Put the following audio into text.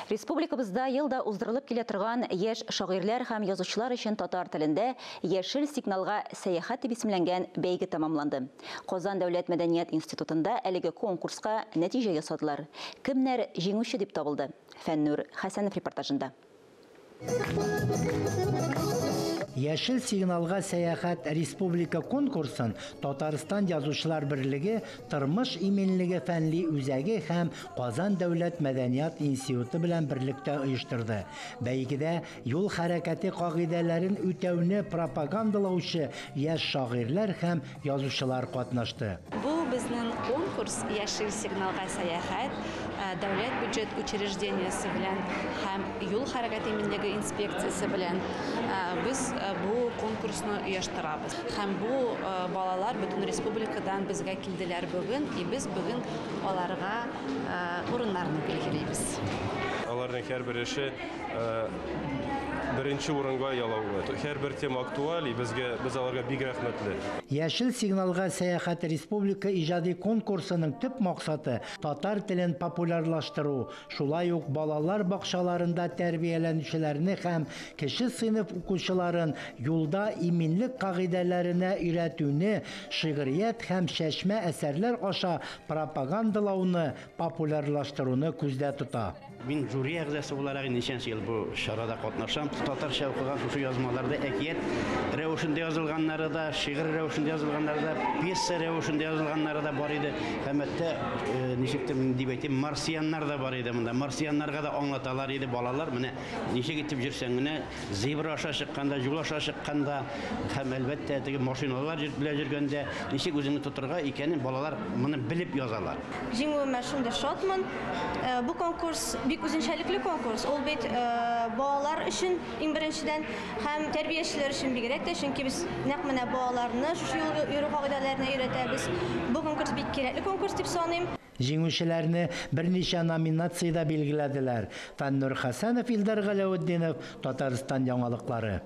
Республикабызда елда уздырылып килә торган яшь шагыйрьләр һәм язучылар өчен татар телендә Яшел сигналга сәяхәт дип исемләнгән бәйге тәмамланды. Казан дәүләт мәдәният институтында әлеге конкурска нәтиҗә ясадылар. Кемнәр җиңүче дип табылды? Фәннүр Хәсәнов репортажында. Яшел сигналга сәяхәт республика конкурсын Татарстан Язучылар берлеге Тормыш иминлеге фәнли үзәге һәм Казан дәүләт мәдәният институты белән берлектә оештырды. Бәйгедә юл хәрәкәте кагыйдәләрен үтәүне пропагандалаучы яшь шагыйрьләр һәм язучылар катнашты. Бу безнең конкурс Яшел сигналга сәяхәт дәүләт бюджет учреждениесе белән һәм юл хәрәкәте иминлеге инспекциясе белән без бу конкурсны оештырабыз. Һәм бу балалар бөтен республикадан безгә килделәр бүген, и без бүген аларга урыннарны билгелибез. Аларның һәрбер эше беренче урынга ялаулы. Һәрбер тема актуаль, и безгә без аларга бик рәхмәтле. Яшел сигналга сәяхәт республика иҗади конкурсының төп максаты татар телен популярлаштыру, шулай ук балалар бакчаларында тәрбияләнүчеләрне һәм кече сыйныф укучыларын юлда иминлек кагыйдәләренә өйрәтүне, шигърият һәм чәчмә әсәрләр аша пропагандалауны популярлаштыруны күздә тота. Мин жюри әгъзасы буларак ничәнче ел бу чарада катнашам. Татарча укыган шушы язмаларда әкият рәвешендә язылганнары да, шигырь рәвешендә язылганнары да, пьеса рәвешендә язылганнары да бар иде. Һәм хәтта, ничектер дип әйтим, марсианнар да бар иде монда. Марсианнарга да аңлаталар иде балалар. Менә ничек итеп йөрсәң генә, зебра аша чыкканда, юл аша чыкканда һәм әлбәттә теге машиналар белән йөргәндә ничек үзеңне тотырга икәнен балалар моны белеп язалар. Җиңүемә шундый шатмын. Бу конкурс бик үзенчәлекле конкурс. Ул бит балалар өчен иң беренчедән һәм тәрбиячеләр өчен бигрәк тә, чөнки без нәкъ менә балаларны шушы юл йөрү кагыйдәләренә өйрәтәбез. Бу конкурс бик кирәкле конкурс дип саныйм. Җиңүчеләрне берничә номинациядә билгеләделәр. Фәннур Хәсәнов, Илдар Галәветдинов, Татарстан яңалыклары.